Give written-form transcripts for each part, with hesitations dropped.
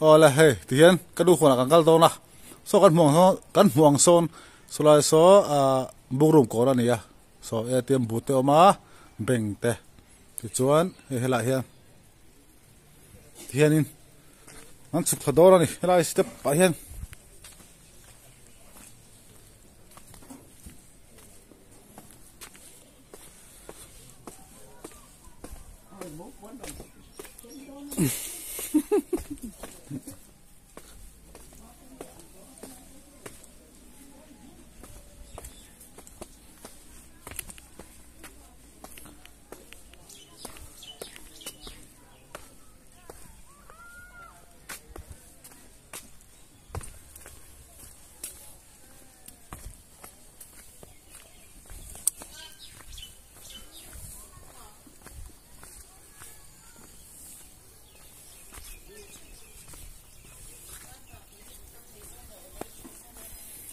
Awle hei tihian ka nu huanah kan kal dawn a saw kan hmuh ang sawn kan hmuh ang sawn sawlai saw ah bookroom kawr a ni a saw atm booth te a awm a bank te tichuan hei helaiah hian tihianin an chhuk thla dawn a ni helai step ah hian.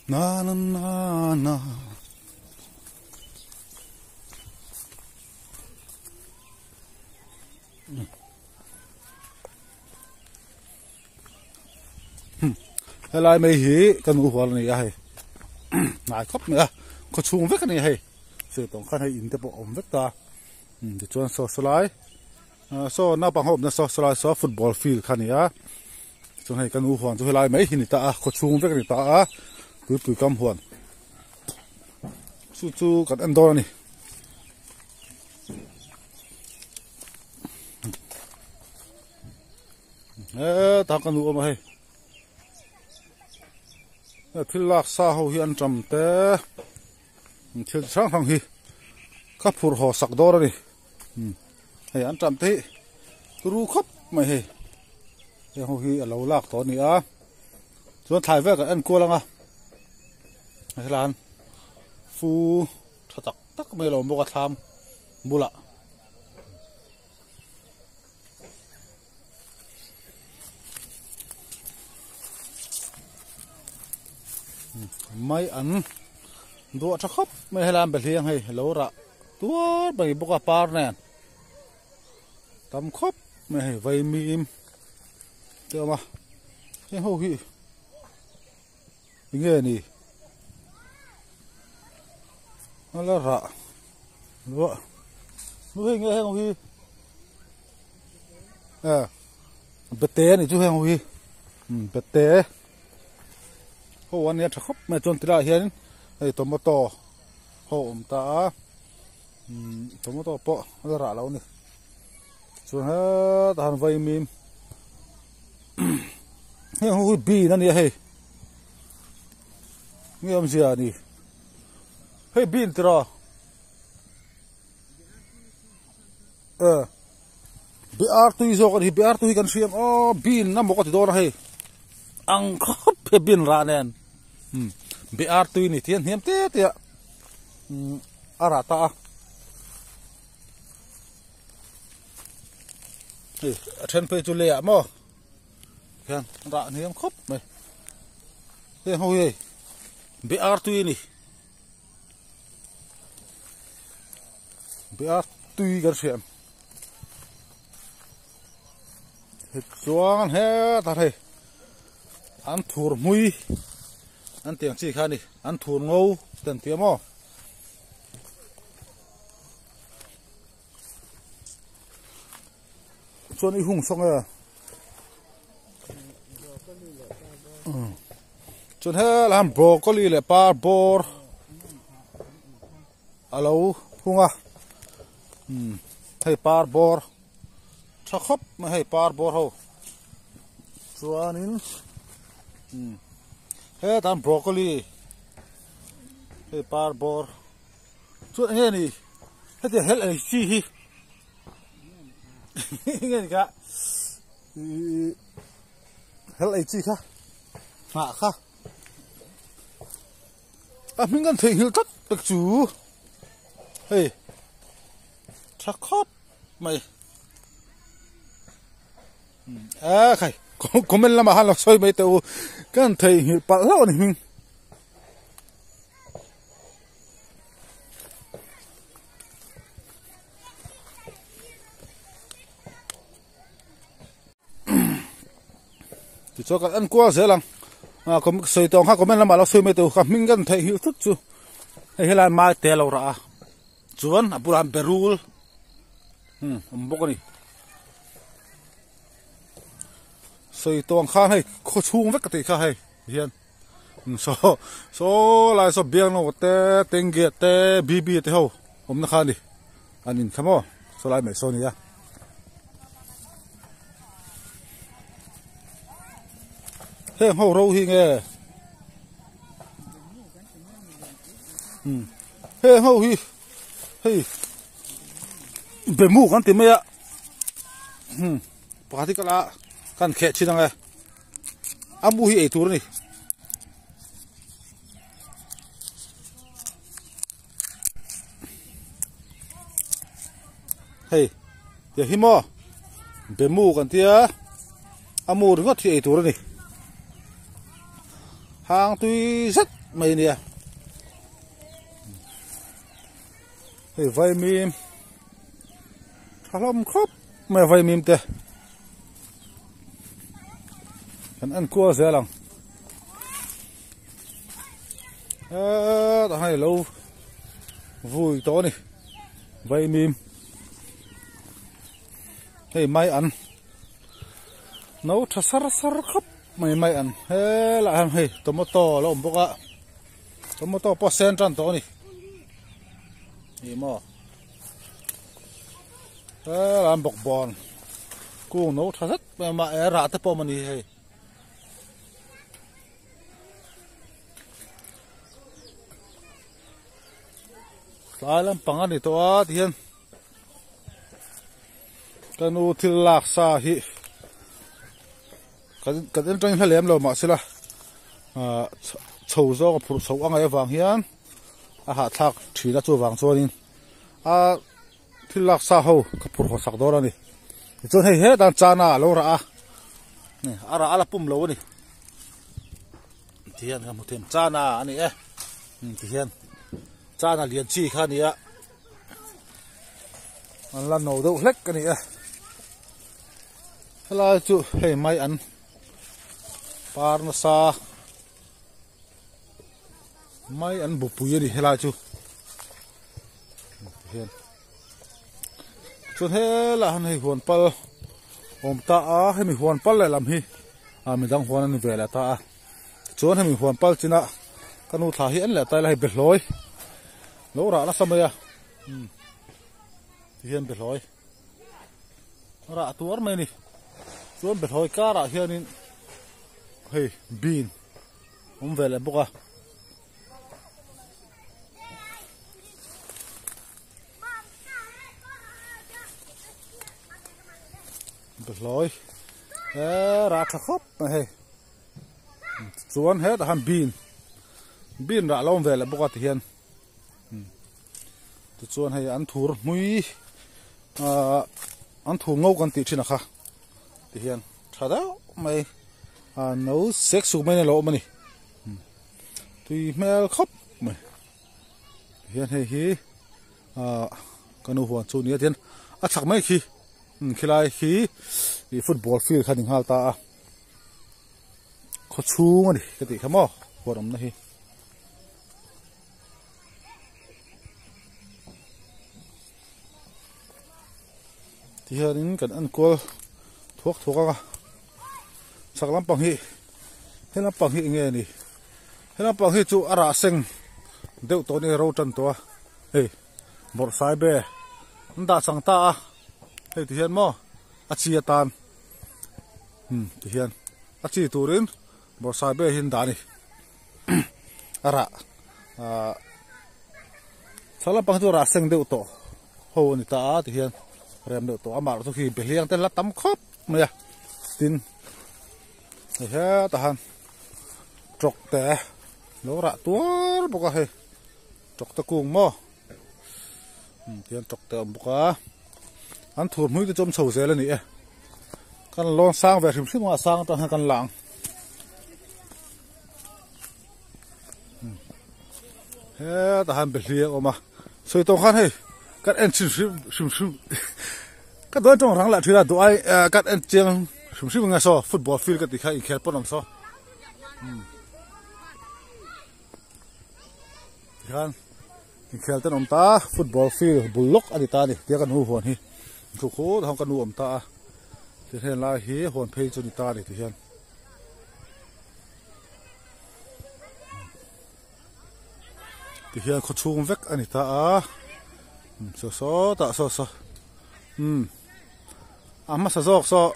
Na na na na. Helai mai hi ka nu hual a ni a hei hnai khawp mai a khaw chhung vek a ni hei sawi tawng khan hei in te pawh a awm vek ta tichuan saw sawlai saw naupang ho awmna saw sawlai saw football field kha a ni a chuan hei ka nu huan chu helai mai hi a ni ta a khaw chhung vek a ni ta a tuipui kam huan chu chu kan en dawn a ni. Hetah ka nu awm a hei thil lak sa ho hi an tam te thil chi hrang hrang hi ka phur haw sak dawn a ni hei an tam te hi turu khawp mai hei heng ho hi a lo lak tawh a ni a chuan thlai vel kan en kual ang a helan fu tha tak tak mai a lo awm bawk a thlam bulah. Mai an duah tha khawp mai helai an behliang hei lo rah tuar mai bawk a par nen tam khawp mai hei vaimim te a awm a heng ho hi enge ni a la rah luah nu hei nge heng ho hi eh bete a nih chu heng ho hi umm bete ho a nia tha khawp mai chuan tilaiah hian hei tomato ho a awm ta a umm tomato pawh a la rah lo a ni chuan hetah hian vaimim heng ho hi bean a nia hei nge awmzia a ni hei bean tiraw eh be ar tui zawk a ni be ar tui kan hria ang aw bean a maw ka ti dawn a hei ang khawp he bean rah nen umm be ar tui a ni tih a hniam te te a umm a rah ta a. Hei a then phei chu lei ah maw hian rah hniam khawp mai heng ho hi hei be ar tui a ni be ar tui kan hriat he chuan hetah hei an thur hmui an tih ang chi kha a ni an thur ngo te an ti a maw. Chuan i hung sawng e chuan helai hian broccoli leh par bawr a lo hung a hei par bawr tha khawp mai hei par bawr ho chuanin hetah hian broccoli hei par bawr. Chuan enge ni hetiang helh ei chi hi enge ni kha ihh helh ei chi kha hnah kha a hming kan theihnghilh tlat pek chu hei tha khawp mai a khai comment lamah khan lo sawi mai teh u kan theihnghilh palh hlauh a ni hming. Tichuan kan en kual zel ang ah sawi tawh ang kha comment lamah lo sawi mai teh u ka hming kan theihnghilh thut chu hei helai mai te a lo rah a chuan a bulah berul umm awm bawk a ni sawi tawh ang khan hei khaw chhung vek ka tih kha hei hian saw saw lai saw biangno te tengge te bb te ho awmna kha a ni an in kha maw saw lai mai saw a ni a. Heng ho ro hi nge heng ho hi hei bemu kan ti mai a pakhat hi ka la kan kheh thin ang e a mu hi ei tur a ni. Hei tiang hi maw bemu kan tia a mu ringawt hi ei tur a ni hang tui zet mai a nia hei vaimim tha hlawm khawp mai a vaimim te kan en kual zel ang. Hetah hian ilo vui tawh a ni vaimim hei mai an no tha sar sar khawp mai mai an helaiah hian hei tomato a lo awm bawk a tomato pawh a sen tan tawh a ni ih maw helaiah hian bawkbawn kung no tha zet mai a awm a eh rah te pawh a awm a ni hei. Tlai lampang a ni tawh a tihian ka nu thil lak sa hi kan kan en tang hla lem lo mahsela ah chho zawng a phurh chho a ngaih avang hian a hahthlak thin a chuvang chuanin a thil lak sa ho ka phurh haw sak dawn a ni tichuan hei hetah chana a lo rah a a rah a la pum lo a ni tihian ka hmu them chana a ni e tihian chana lian chi kha a ni a an la no deuh hlek a ni e helai chu hei mai an par nasa mai an bupui a ni helai chu. Hian chuan helaiah hian hei huan pal awm ta a hemi huan pal lehlam hi ah midang huan a ni ve leh ta a chuan hemi huan pal chinah ka nu thla hi en leh ta ila hei behlawi lo rah nasa mai a umm tihian behlawi rah tuar mai a ni chuan behlawi karah hianin hei bean awm ve leh bawk a. Behlawi he rah tha khawp mai hei chuan hetah hian bean bean rah lo awm ve leh bawk a tihian tichuan hei an thur hmui ahh an thur ngo kan tih thin a kha tihian tha deuh mai a no sek suk mai in a lo awm a ni. Tui hmel khawp mai hian hei hi ah ka nu huan chu nia tian a chak mai khi khilai khi ih football field kha ni nghal ta a khaw chhung a ni ka tih kha maw huan awmna hi. Tihianin kan enkual thuak thuak ang a chhak lampang hi he lampang hi enge ni he lampang hi chu a rah seng deuh tawh a ni ro tan tawh a hei bawrhsai be an dah chang ta a hei tihian maw a chi atan umm tihian a chi turin bawrhsai be hi an dah a ni a rah ahh chhak lampang hi chu a rah seng deuh tawh. Ho a ni ta a tihian rem deuh tawh a mar chu khi behliang te la tam khawp mai a tin hei hetah hian tawk te lo rah tuar bawk a hei tawk te kung maw tihian tawk te a awm bawk a an thur hmui te chu awm chho zel a ni e kan lawn sang ve hrim hrim a sang atang hian kan la ang hetah hian behliang a awm a. Sawi tawng khan hei kan en chhin hrim hrim hrim ka dawn tawng rang lah thin a duh ai kan en chiang Hrim hrim anga saw football field ka tih kha inkhel pawn awm saw umm tikhan inkhel ten awm ta football field bul lawk a ni ta a ni tia kan hu huan hi thu khur ho ka nu awm ta a ti heng lai hi huan phei chu a ni ta a ni ti hian. Ti hian khaw chhung vek a ni ta a saw sawtah saw saw umm a hmasa zawk saw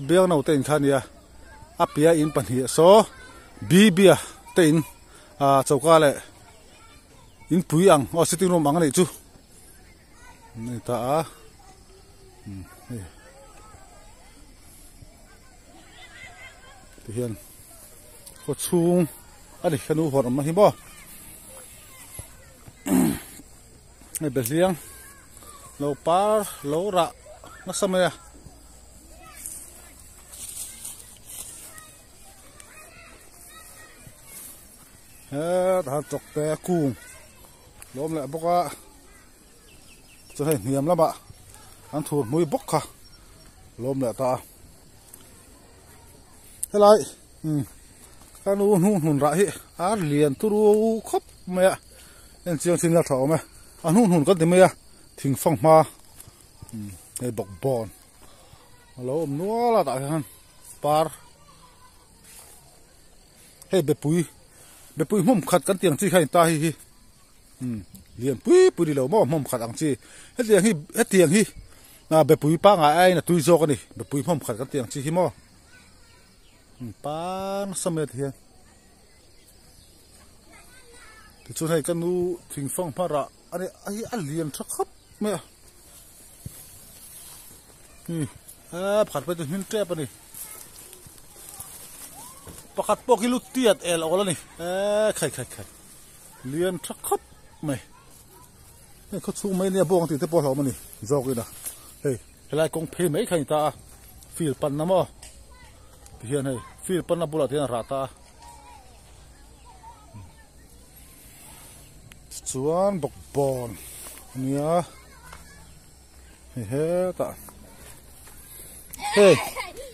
biangno te in kha a nia a piah in pahnih saw bibia te in ah choka leh in pui ang aw sitting room ang a nih chu a ni ta a umm hei ti hian. Khaw chhung a ni ka nu huan awmna hi maw hei behliang lo par lo rah nasa mai a. Hetah hian chawkte kung lo awm leh bawk a chuan hei hniam lamah an thur hmui bawk kha lo awm leh ta a. Helai umm ka nu hnung hnun rah hi a lian turu khawp mai a en chiang chin a tha awm e a hnung hnun kan ti mai a thing fang hma umm hei bawk bawn a lo awm nual a tah hian par hei bepui bepui hmawm khat kan tih ang chi kha a in ta hei hi umm lian pui pui ni lo maw hmawm khat ang chi hetiang hi hetiang hi ah bepui pangngai aiin a tui zawk a ni bepui hmawm khat kan tih ang chi hi maw umm par nasa mai a ti hian tichuan hei ka nu thing fang hma rah a ni a hi a lian tha khawp mai a hi a pakhat phei chu hmin tep a ni pakhat pawh khi lu tiat el awl a ni eee khai khai khai. Lian tha khawp mai. Hei khaw chhung mai nia bawng tih te pawh a hlauhawm a ni zawk ila. Hei helai kawng phei mai kha a ni ta a field panna maw ti hian hei field panna bulah te hian a rah ta a. Tichuan bawkbawn a nia hei hetah hei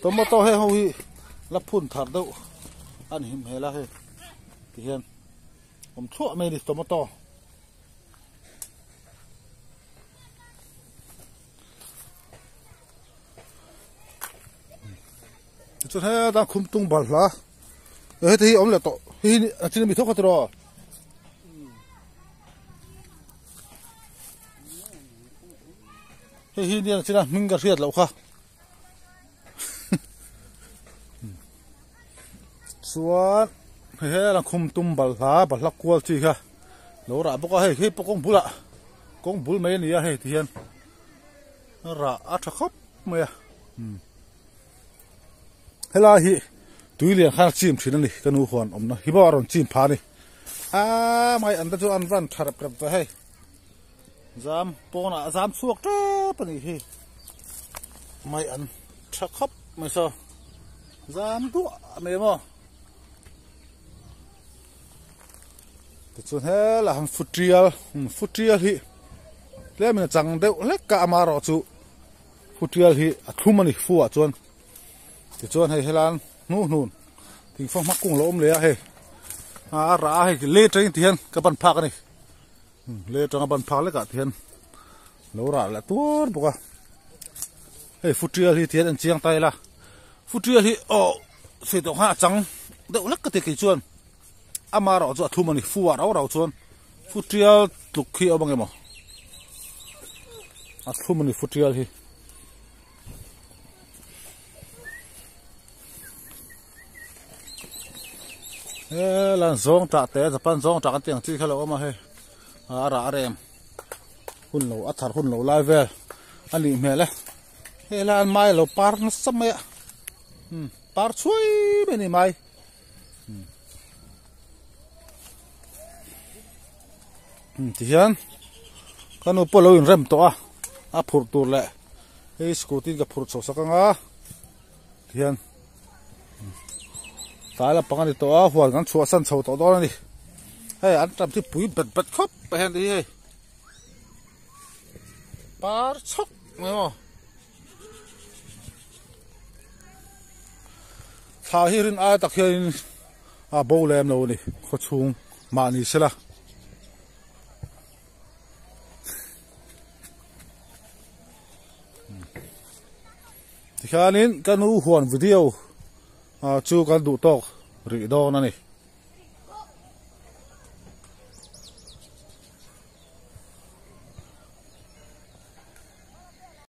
tomato hei ho hi la phun thar deuh a ni hmel a hei ti hian. Awm thluah mai a ni tomato. Tichuan heta khum tung balhla heti hi awm leh tawh hei hi a chin a mi thawk kha tiraw. Hei hi nia chin a hming ka hriat loh kha. Chuan hei he khum tum balhla balhla kual chi kha lo rah bawk a hei hei pawh kawng bulah kawng bul mai a ni a hei ti hian rah a tha khawp mai a helai hi tui lian khan a chim thin a ni ka nu huan awmna hi pawh a rawn chim pha a ni a mai an te chu an van tha rep rep ve hei. Zam pawnah a zam chhuak tep a nih hi mai an tha khawp mai saw zam duah mai maw tichuan helaiah hian futial futial hi tlem in a chang deuh hlek a amaherawh chu futial hi a thlum a ni fu ah chuan tichuan hei helaian hnuh hnun thingfang hma kung lo awm leh a hei a rah a hei lei atangin ti hian ka ban phak a ni. Le atanga ban phak lekah te hian lo rah leh tuar bawk a hei futial hi tihian en chiang ta ila futial hi aw sawi tawh khan a chang deuh hlek ka ti kei chuan ama erawh chu a thum a ni fu ah rau rau chuan futial tluk hi a awm ang emaw a thlum a ni futial hi. He lan zawng tah te Japan zawng tah kan tih ang chi kha lo awm a hei a rah rem hun lo a thar hun lo lai vel a nih hmel e hei lai an mai a lo par nasa mai a umm par chhuai mai a ni mai umm tihian ka nu pawh a lo inrem tawh a a phurh tur leh hei scooty in ka phurh chho sak ang a tihian tlai lampang a ni tawh a huan kan chhuahsan chho tawh dawn a ni hei an tam hi pui bet bet khawp mai hian hi hei par chhawk mai maw. Thla hi rin ai tak hianin a bo lem lo a ni khawchhung mahni sela. Tikhianin ka nu huan video chu kan duh tawk rih dawn a ni.